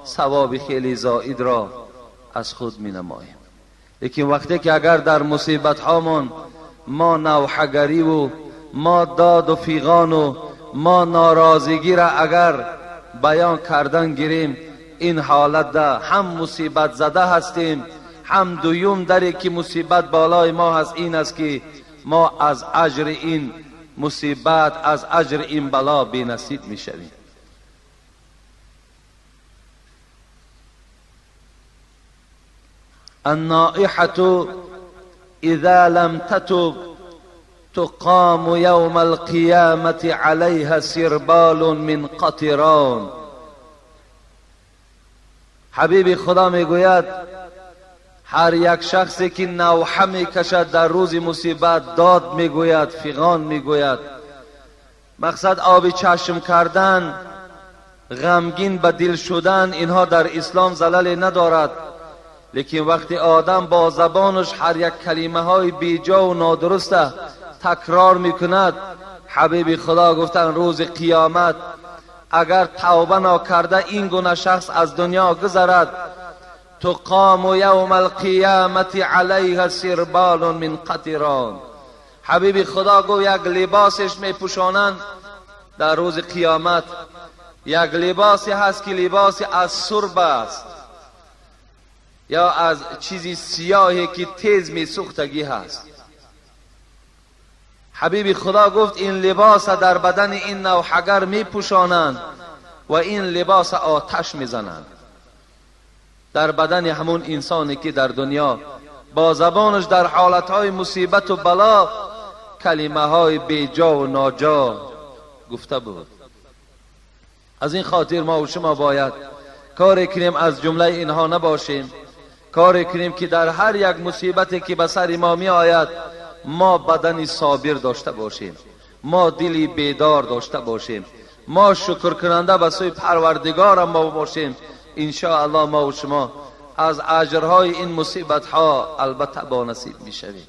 ثواب خیلی زائد را از خود می نماییم. لیکن وقتی که اگر در مصیبت هامون ما نوحه‌گری و ما داد و فیغان و ما ناراضگی را اگر بیان کردن گیریم، این حالت ده هم مصیبت زده هستیم، هم دویم دری که مصیبت بالای ما هست این است که ما از اجر این مصیبت، از اجر این بلا بی نصیب می شویم. النائحة اذا لم تتب تقام یوم القیامة علیها سربال من قطران. حبیب خدا میگوید هر یک شخصی که نوحه میکشد در روز مصیبت، داد میگوید، فغان میگوید، مقصد آب چشم کردن، غمگین به دل شدن، اینها در اسلام زلل ندارد. لیکن وقتی آدم با زبانش هر یک کلمه های بیجا و نادرست تکرار میکند، حبیب خدا گفتن روز قیامت اگر توبه ناکرده این گونه شخص از دنیا گذرد، تقام یوم القیامت علیها سربال من قطران. حبیب خدا گفت یک لباسش میپوشانند در روز قیامت، یک لباسی هست که لباس از سرب است یا از چیزی سیاهی که تیز میسوختگی هست. حبیب خدا گفت این لباس در بدن این نوحگر میپوشانند و این لباس آتش میزنند در بدن همون انسانی که در دنیا با زبانش در حالتهای مصیبت و بلا کلمه های بیجا و ناجا گفته بود. از این خاطر ما و شما باید کاری کنیم از جمله اینها نباشیم، کاری کنیم که در هر یک مصیبتی که به سر ما می آید ما بدنی صابر داشته باشیم، ما دلی بیدار داشته باشیم، ما شکر کننده به سوی پروردگار ما باشیم. ان شاء الله ما و شما از اجرهای این مصیبت ها البته با نصیب می شویم.